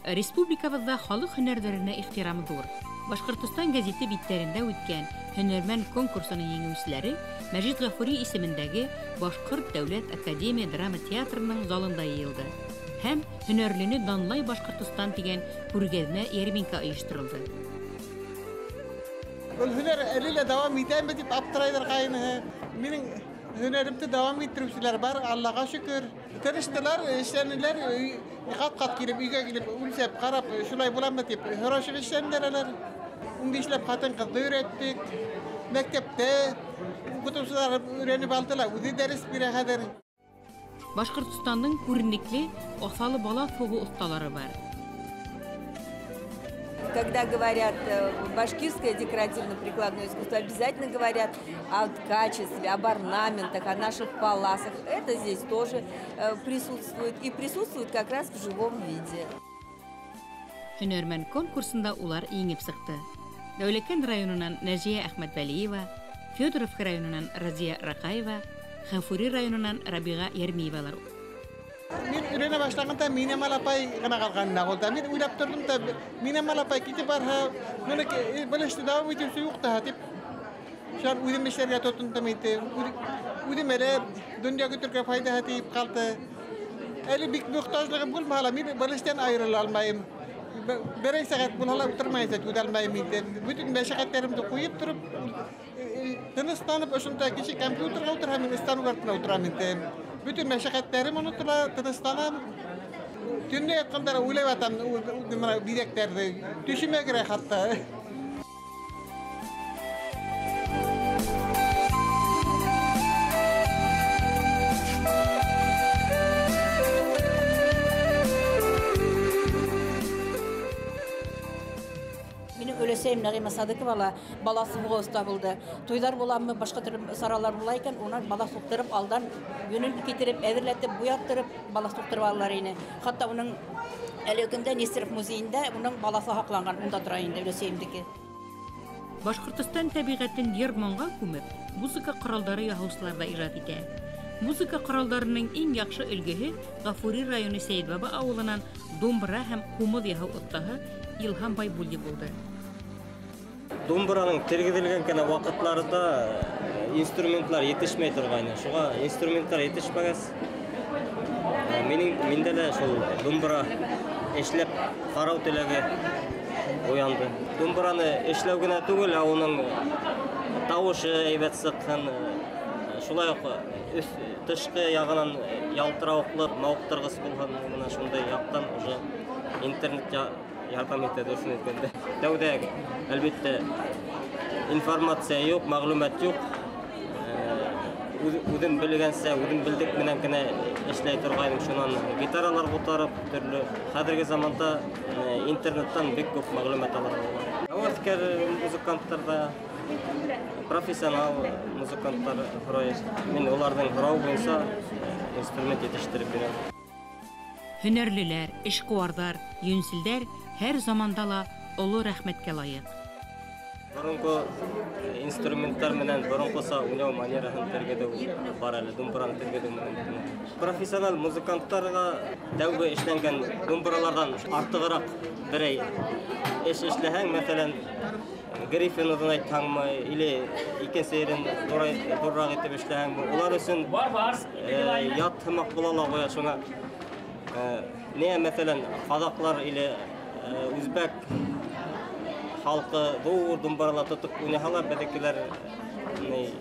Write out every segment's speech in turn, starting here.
Республикабыҙҙа халыҡ һөнәрҙәренә ихтирам ҙур. Башҡортостан гәзите биттәрендә үткән һөнәрмән конкурсының еңеүселәре Мәжит Ғафури исемендәге Башҡорт дәүләт академия драма театрының залында йыйылды. Һәм һөнәрлене данлай Башҡортостан тигән күргәҙмә йәрминкә ойошторолдо. Был һөнәр әле лә дауам итәме тип аптырайҙар ҡайныһы. Минең һөнәремде дауам иттереүселәр бар, Аллаға шөкөр. Тырыштылар, эшләнеләр, ҡат-ҡат килеп, өйгә килеп, үлсәп, ҡарап, шулай буламы тип һорашып эшләнеләр алар. 15ләп ҡатын-ҡыҙҙы өйрәттек. Мәктәптә уҡытыусылар өйрәнеп алдылар, үҙе дәрес бирә хәҙер. Башҡортостандың күренекле аҫалы балаҫ һуғыу оҫталары бар. Когда говорят башкирское декоративно-прикладное искусство, обязательно говорят о качестве, об орнаментах, о наших паласах. Это здесь тоже присутствует и присутствует как раз в живом виде. Һөнәрмән конкурсында улар еңеп сыҡты. Дәүләкән районынан Нәжиә Әхмәтвәлиева, Федоровка районынан Разия Раҡаева, Ғафури районынан Рабиға Йәрмиевалар. Мин өйрәнә башлағанда Минәмал апай ғына ҡалған ауылда. Мин уйлап торҙом да, Минәмал апай китеп барһа, быны был эште дауам итеүсе юҡ та тип. Шунан үҙем эшләргә тотондом инде. Үҙем әле донъя көтөргә файҙаһы тейеп ҡалды. Әле бик мохтажлығым булмаһа ла, мин был эштән айырыла алмайым. Берәй сәғәт булһа ла ултырмайынса түҙә алмайым инде. Бөтөн мәшәҡәттәремде ҡуйып тороп, тынысланып, ошонда кеше компьютерға ултырһа, мин станок артына ултырам инде. Бөтөн мәшәҡәттәрем онотола, тынысланам. Төнлә ятҡанда уйлап ятам бына биҙәктәрҙе. Төшөмә керә хатта. Өләсәйем Нәғимә Садыҡова ла балаҫ һуғыу оҫта булды. Туйҙар буламы, башҡа төрлө саралар була икән, унан балаҫ һуҡтырып, алдан йөнөн китереп, әҙерләтеп, буяттырып, балаҫ һуҡтырып алалар ине. Хатта уның әлеге көндә Нестеров музейында уның балаҫы һаҡланған, унда тора инде өләсәйемдеке. Башҡортостан тәбиғәтен йыр-моңға күмеп, музыка ҡоралдары яһаусылар ҙа ижад итә. Музыка ҡоралдарының иң яҡшы өлгөһө Ғафури районы Сәйетбаба ауылынан думбыра һәм ҡумыҙ яһау оҫтаһы Илһам Байбулдин булды. Думбыраның тергеҙелгән генә ваҡытларында инструментлар етешмәй торғайны. Шуға инструментлар етешмәгәс, миндә лә шул думбыра эшләп ҡарау теләге уянды. Думбыраны эшләү генә түгел, ә уның тауышы әйбәт сыҡһын, шулай уҡ тышҡы яғынан ялтырауыҡлы, мауыҡтырғыс булһын, бына шундай яҡтан уже интернет ярҙам итә, дөрөҫөн әйткәндә. Тәүҙә, әлбиттә, информация юҡ, мәғлүмәт юҡ. Үҙем белгәнсә, үҙем белдек менән генә эшләй торғайным. Шунан гитаралар ҡутарып, төрлө хәҙерге заманда интернеттан бик күп мәғлүмәт алырға була. Һәүәҫкәр музыканттар ҙа, профессионал музыканттар һорай. Мин уларҙың һорауы буйынса инструмент етештереп бирәм. Һөнәрлеләр, эшҡыуарҙар, йүнселдәр һәр заманда ла оло рәхмәткә лайыҡ. Боронғо инструменттар менән боронғоса уйнау манераһын тергеҙеү бар әле, думбыраны тергеҙеү менән. Профессионал музыканттарға тәүге эшләнгән думбыраларҙан артығыраҡ берәй эш эшләһәң, мәҫәлән, грифен оҙонайтһаңмы, или икенсе ерен ҙурыраҡ итеп эшләһәңме, улар өсөн ят һымаҡ була ла ҡуя. Шуңа не, мәҫәлән, ҡаҙаҡлар или үзбәк халҡы ҙур думбырала тотоп уйнаһалар, беҙҙекеләр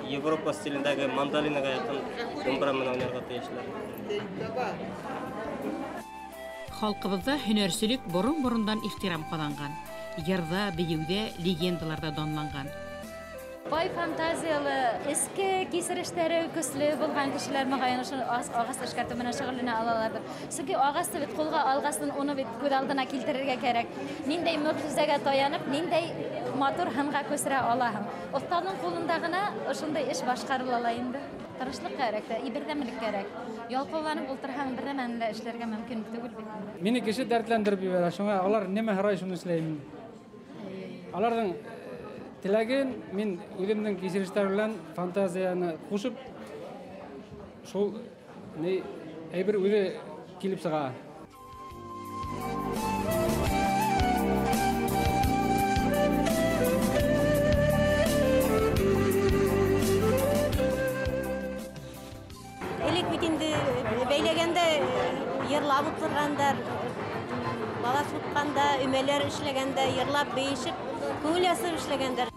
Европа стилендәге мандолинаға яҡын думбыра менән уйнарға тейешләр. Халҡыбыҙҙа һөнәрселек борон-борондан ихтирам ҡаҙанған. Йырҙа, бейеүҙә, легендаларҙа данланған. Бай фантазиялы, эске кисерештәре көслө булған кешеләр мөғәйен ошо ағас эшкәртеү менән шөғөлләнә алаларҙыр. Сөнки ағасты бит ҡулға алғасын уны бит күҙ алдына килтерергә кәрәк. Ниндәй мөғжизәгә таянып, ниндәй матур һынға күсерә алаһың. Оҫтаның ҡулында ғына ошондай эш башҡарыла ла инде. Тырышлыҡ кәрәк тә, берҙәмлек кәрәк. Ялҡауланып ултырһаң, бер нәмәне лә эшләргә мөмкин түгел бит. Мине кеше дәртләндереп ебәрә. Шуңа алар нимә һорай, шуны эшләйем. Аларҙың теләген мин үҙемдең кисерештәр белән фантазияны ҡушып, шул әйбер үҙе килеп сыға. Элек бит инде бәйләгәндә йырлап утырғандар, балаҫ һуҡҡанда, өмәләр эшләгәндә йырлап, бейешеп, күңел асып эшләгәндәр.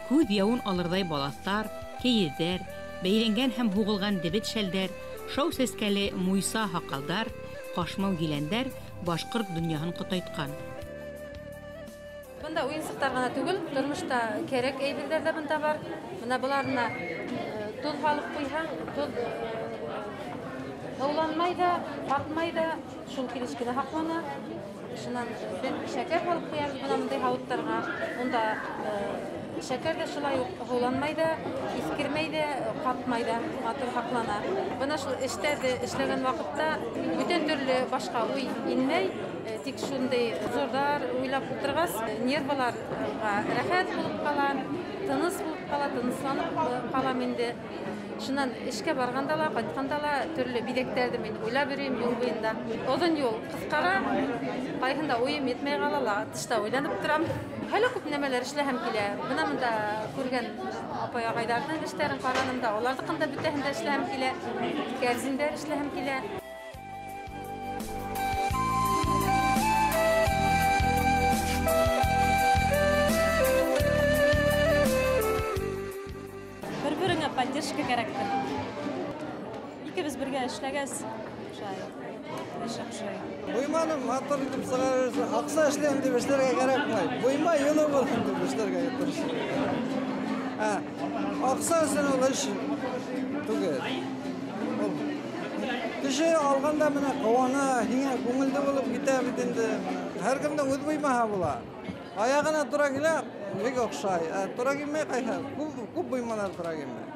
Күҙ яуын алырҙай балаҫтар, кейеҙҙәр, бәйләнгән һәм һуғылған дебет шәлдәр, шау сәскәле муйса һаҡалдар, ҡашмау еләндәр башҡорт донъяһын ҡотайтҡан. Бында уйынсыҡтар ғына түгел, тормошта кәрәк әйберҙәр ҙә бында бар. Бына быларына тоҙ һалып ҡуйһаң, тоҙ һыуланмай ҙа, ҡатмай ҙа, шул килеш кенә һаҡлана. Шунан беҙ шәкәр һалып ҡуябыҙ бына бындай һауыттарға. Унда шәкәр ҙә шулай уҡ һыуланмай ҙа, иҫкермәй ҙә, ҡатмай ҙа, матур һаҡлана. Бына шул эштәрҙе эшләгән ваҡытта бүтән төрлө башҡа уй инмәй, тик шундай ҙурҙар уйлап ултырғас, нервыларға рәхәт булып ҡала, тыныс булып ҡала, тынысланып ҡалам инде. Шунан эшкә барғанда ла, ҡайтҡанда ла төрлө биҙәктәрҙе мин уйлап йөрөйөм юл буйында. Оҙон юл ҡыҫҡара, ҡайһында уйым етмәй ҡала ла, тышта уйланып торам. Әле күп нәмәләр эшләһәм килә. Бына бында күргән апай ағайҙарҙың эштәрен ҡараным да, уларҙыҡын да бөтәһен дә эшләһәм килә, кәрзиндәр эшләһәм килә. Бер-береңә поддержка кәрәктер. Икебеҙ бергә эшләгәс, шулай эш оҡшай. Буйманы матур итеп сығарыр өсөн аҡса эшләйем тип эшләргә кәрәкмәй. Буйма юлы булһын тип эшләргә тырышырға кәрәк. Аҡса өсөн ул эш түгел. Ул кеше алғанда менә ҡыуана, һиңә күңелле булып китә бит инде. Һәр кемдең үҙ буймаһы була. Аяғына тура килә, бик оҡшай. Тура килмәй ҡайһы, күп буймалар тура килмәй.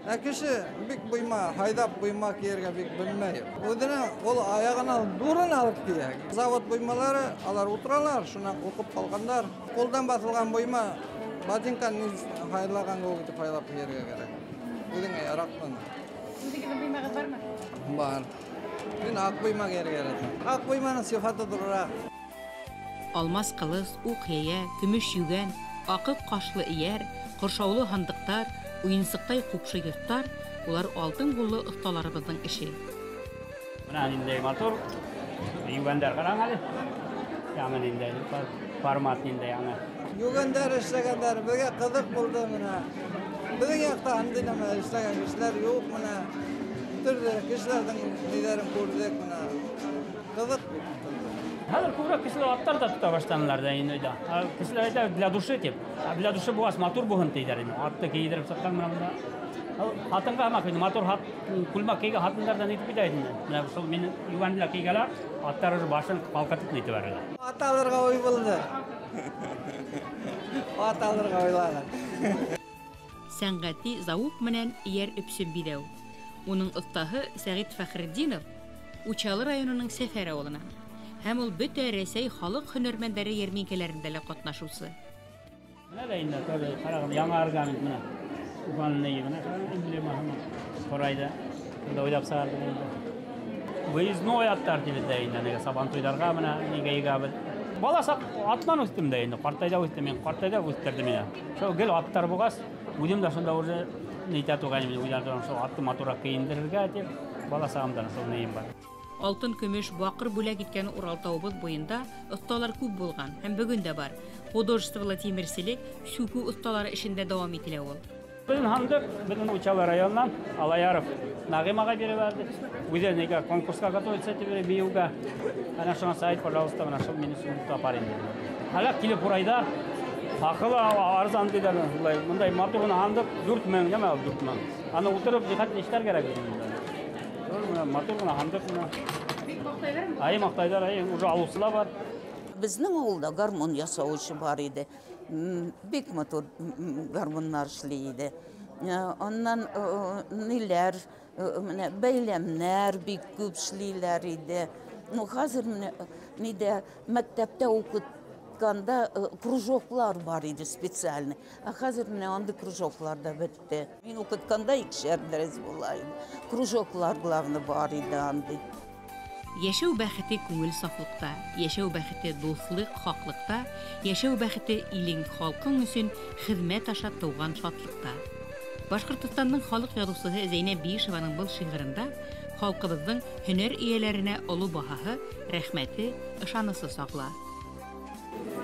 Ә кеше бик буйма, һайҙап буйма кейергә бик белмәй. Үҙенә ул аяғына ҙурын алып кейә. Завод буймалары, алар ултыралар, шунан ҡурҡып ҡалғандар. Ҡулдан баҫылған буйма, ботинканы һайлаған кеүек итеп һайлап кейергә кәрәк. Үҙеңә яраҡлы. Үҙегеҙҙең буймағыҙ бармы? Бар. Мин аҡ буйма кейергә яратам. Аҡ буйманың сифаты ҙурыраҡ. Алмас ҡылыс, уҡ йәйә, көмөш йүгән, аҡыҡ ҡашлы эйәр, ҡоршаулы һандыҡтар, уйынсыҡтай ҡупшы йорттар улар алтын ҡуллы оҫталарыбыҙҙың эше. Бына ниндәй матур йүгәндәр ҡараң әле. Яңы ниндәй формат ниндәй яңы. Йүгәндәр эшләгәндәр беҙгә ҡыҙыҡ булды бына. Беҙҙең яҡта андый нәмә эшләгән кешеләр юҡ бына. Төрлө кешеләрҙең ниҙәрен күрҙек бына. Ҡыҙыҡ бит. Хәҙер күберәк кешеләр аттар ҙа тота башланылар ҙа инде өйҙә. Кешеләр әйтә, для души тип. Для души булғас матур булһын тиҙәр инде. Атты кейҙереп сыҡҡан менән бында. Ҡатынға һымаҡ инде матур күлмәк кейгән ҡатындар ҙа нитеп китә инде. Менә шул мине йүгәнде лә кейгәләр, аттар уже башын ҡалҡытып нитеп баралар. Ат алырға уй булды. Ат алырға уйланыҡ. Сәнғәти зауыҡ менән эйәр өпсөн биҙәү. Уның оҫтаһы Сәғит Фәхретдинов Учалы районының Сәфәр ауылынан. Һәм ул бөтә Рәсәй халыҡ һөнәрмәндәре йәрминкәләрендә лә ҡатнашыусы. Менә лә инде тоже ҡарағыҙ, яңы орнамент менә. Уфаның ни менә эмблема һымаҡ ҡорайҙы. Бында уйлап сығарҙыҡ инде. Выездной аттар тип әйтә инде, нигә сабантуйҙарға менә нигә егәбеҙ. Бала саҡ атынан үҫтем дә инде, ҡартайҙа үҫтем мин, ҡартайҙа үҫтерҙе мине. Шул гел аттар булғас, үҙем дә шунда уже нитә туғайным, уйлап торам, шул атты матурыраҡ кейендерергә тип, бала сағымдан шул нейем бар. Алтын, көмөш, баҡыр бүләк иткән Уралтауыбыҙ буйында оҫталар күп булған һәм бөгөн дә бар. Художестволы тимерселек, сүкеү оҫталары эшендә дауам ителә ул. Беҙҙең һандыҡ, беҙҙең Учалы районынан Алаяров Нағим ағай биреп бәрҙе. Үҙе нигә конкурсҡа готовиться итеп йөрөй, бейеүгә. Ана шуңа Сәйт, пожалуйста, бына шул мине сундуҡта апар инде. Хәләк килеп һорайҙар. Хаҡы ла арзан тиҙәр. Улай, бындай матур ғына һандыҡ 4000, нәмә ул 4000. Аны ултырып ниһайәт эшләр кәрәк бит инде. Матур ғына һандыҡ бына. Бик маҡтайҙармы? Ай, маҡтайҙар, ай, уже алыусылар бар. Беҙҙең ауылда гармун ясаусы бар ине. Бик матур гармуннар эшләй ине. Аннан ниләр, менә бәйләмнәр бик күп эшләйләр ине. Ну, хәзер менә нидә мәктәптә укытканда кружоклар бар ине специальный. Ә хәзер менә андый кружоклар да бетте. Мин укытканда икешәр дәрес була ине. Кружоклар главное бар ине андый. Йәшәү бәхете күңел сафлыҡта, йәшәү бәхете дуҫлыҡ, хаҡлыҡта, йәшәү бәхете илең, халҡың өсөн хеҙмәт аша тыуған шатлыҡта. Башҡортостандың халыҡ яҙыусыһы Зәйнәб Биишеваның был шиғырында халҡыбыҙҙың һөнәр эйәләренә оло баһаһы, рәхмәте, ышанысы сағыла.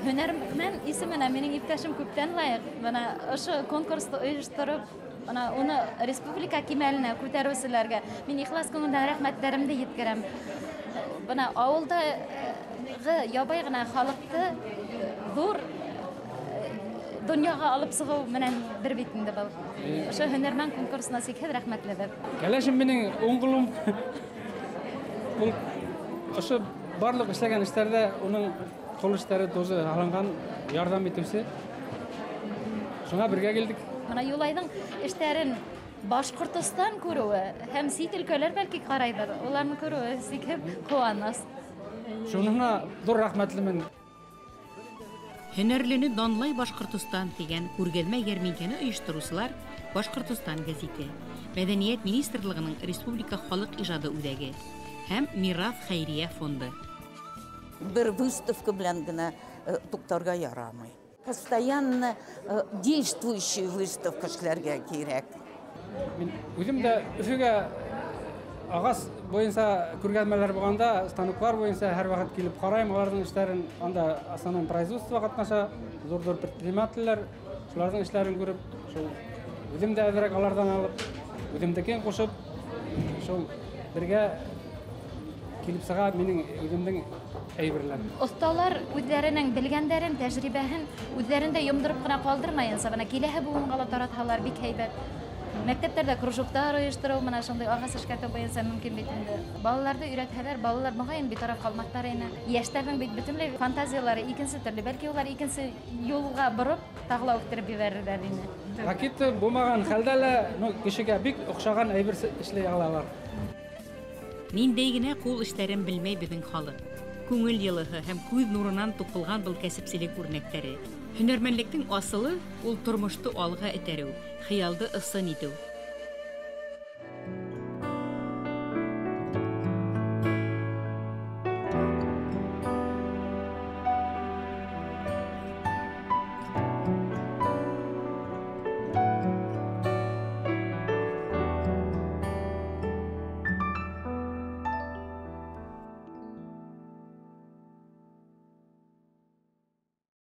Һөнәрмән исеменә минең иптәшем күптән лайыҡ. Бына ошо конкурсты ойоштороп, бына уны республика кимәленә күтәреүселәргә мин ихлас күңелдән рәхмәттәремде еткерәм. Бына ауылдағы ябай ғына халыҡты ҙур донъяға алып сығыу менән бер бит инде был. Ошо һөнәрмән конкурсына сикһеҙ рәхмәтлебеҙ. Кәләшем минең уң ҡулым. Ул ошо барлыҡ эшләгән эштәрҙә уның ҡул эштәре тозы һалынған ярҙам итеүсе. Шуңа бергә килдек. Бына Юлайҙың эштәрен Башҡортостан күреүе һәм сит өлкәләр бәлки ҡарайҙыр. Уларны күреүе сикһеҙ ҡыуаныс. Шуныңа ҙур рәхмәтлемен. Һөнәрлене данлай Башҡортостан тигән күргәҙмә йәрминкәне ойоштороусылар Башҡортостан гәзите, Мәҙәниәт министрлығының Республика халыҡ ижады үҙәге һәм Мираҫ хәйриә фонды. Бер выставка белән генә туҡтарға ярамай. Постоянно действующая выставка эшләргә кәрәк. Мин үҙем дә Өфөгә ағас буйынса күргәҙмәләр булғанда, станоклар буйынса һәр ваҡыт килеп ҡарайым уларҙың эштәрен. Анда основном производство ҡатнаша, ҙур-ҙур предпринимателдәр, шуларҙың эштәрен күреп, шул үҙем дә әҙерәк аларҙан алып, үҙемдекен ҡушып, шул бергә килеп сыға минең үҙемдең әйберләр. Оҫталар үҙҙәренең белгәндәрен, тәжрибәһен үҙҙәрендә йомдороп ҡына ҡалдырмайынса, бына киләһе быуынға ла таратһалар бик һәйбәт. Мәктәптәрҙә кружоктар ойоштороу, бына шундай ағас эшкәртеү буйынса мөмкин бит инде. Балаларҙы өйрәтһәләр, балалар моғайын битараф ҡалмаҫтар ине. Йәштәрҙең бит бөтөнләй фантазиялары икенсе төрлө, бәлки улар икенсе юлға бороп, тағы ла үҫтереп ебәрерҙәр ине. Ракета булмаған хәлдә лә, ну, кешегә бик оҡшаған әйбер эшләй алалар. Ниндәй генә ҡул эштәрен белмәй беҙҙең халыҡ. Күңел йылыһы һәм күҙ нурынан туҡылған был кәсепселек үрнәктәре. Һөнәрмәнлектең асылы ул тормошто алға этәреү, хыялды ысын итеү.